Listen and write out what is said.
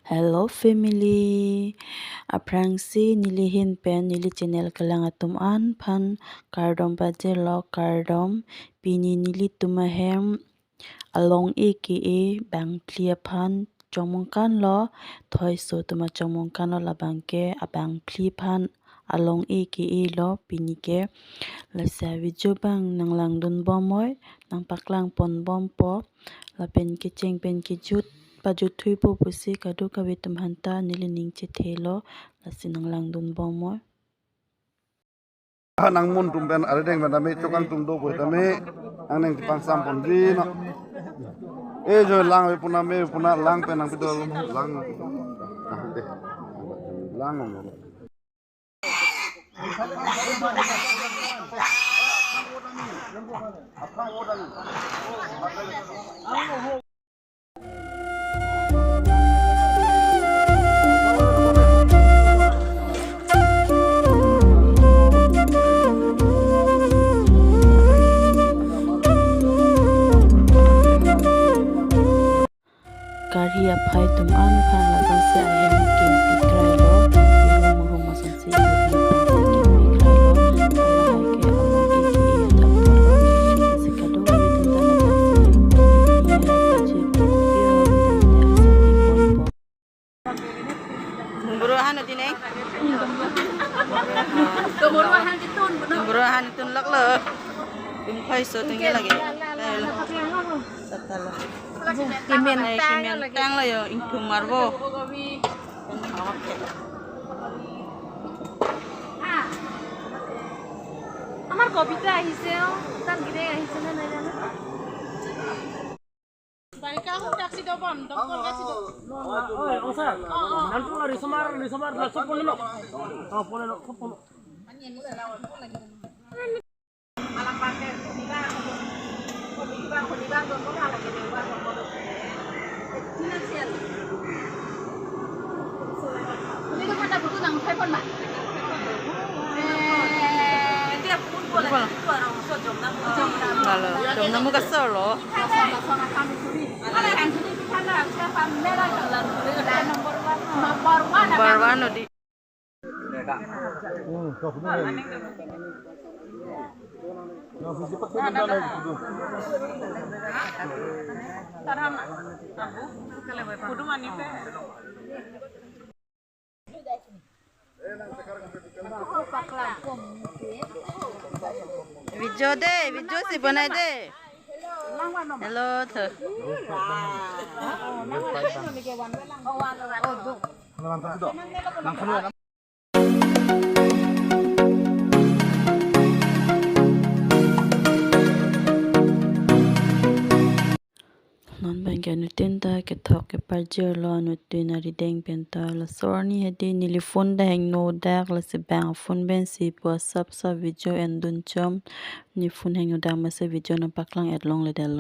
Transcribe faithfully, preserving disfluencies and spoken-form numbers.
Hello family, aphrangsi neli ahin pen neli channel kelang atum an aphan kardom pajirlo, kardom. Pini nelitum ahem along-e ke-e bangphli aphan chomong kanlo, thoi so atum achomong kanlo, labang ke abangphli aphan along-e ke-e lo pini ke. Lasi video abang nanglangdun bom noi, nangpaklang pon bompo. Lapen kecheng pen kejut pajut thuipo pusi kadokave atum aphanta neli ning chethelo, lasi nanglangdun bom noi. Ah, nangmun atum pen arideng pen tame chokang atum do pu tame angdeng chepangsam ponji no. Eh, jo lang ave puna me puna lang pen nangpi do lang. Ah, dei. Lang nang. Karhi aphai atum an aphan lason si ahem kimpi krailo, irum irum asonsi irum irum asonsi kimpi krailo, lahai ke along-e ke-e atum lo, lasi kadokave atum ta lason si kimpi pajirpo, kopi aron atum ta lason si kimpi. Buru ahan ati neng? Buru ahan itun, buru ahan itun lak lo. Bim khoi so tinggi lagi. Satalo. Kimen tang lo yo, ingthum marbo. আমাৰ কবিতা আহিছে, অ, তাৰ গিৰে আহিছে নে নাই জানো। Oi, ong sir. Nantung la risomar, risomar, la sop ponlo. Oh, ponlo, sop ponlo. Lalo, jom namu kasar lo. Number one lo di. Video dei, video si bonai dei. Hello, tho. Non abang ke anuttin ta kethok kepajirlo, anuttin arideng pen ta. Laso arni hedi neli phone ta hangno dak, lasi bang phone pensi pu asap asap video endun chom. Ne phone hangno dak masi video nangpaklang et longledetlo.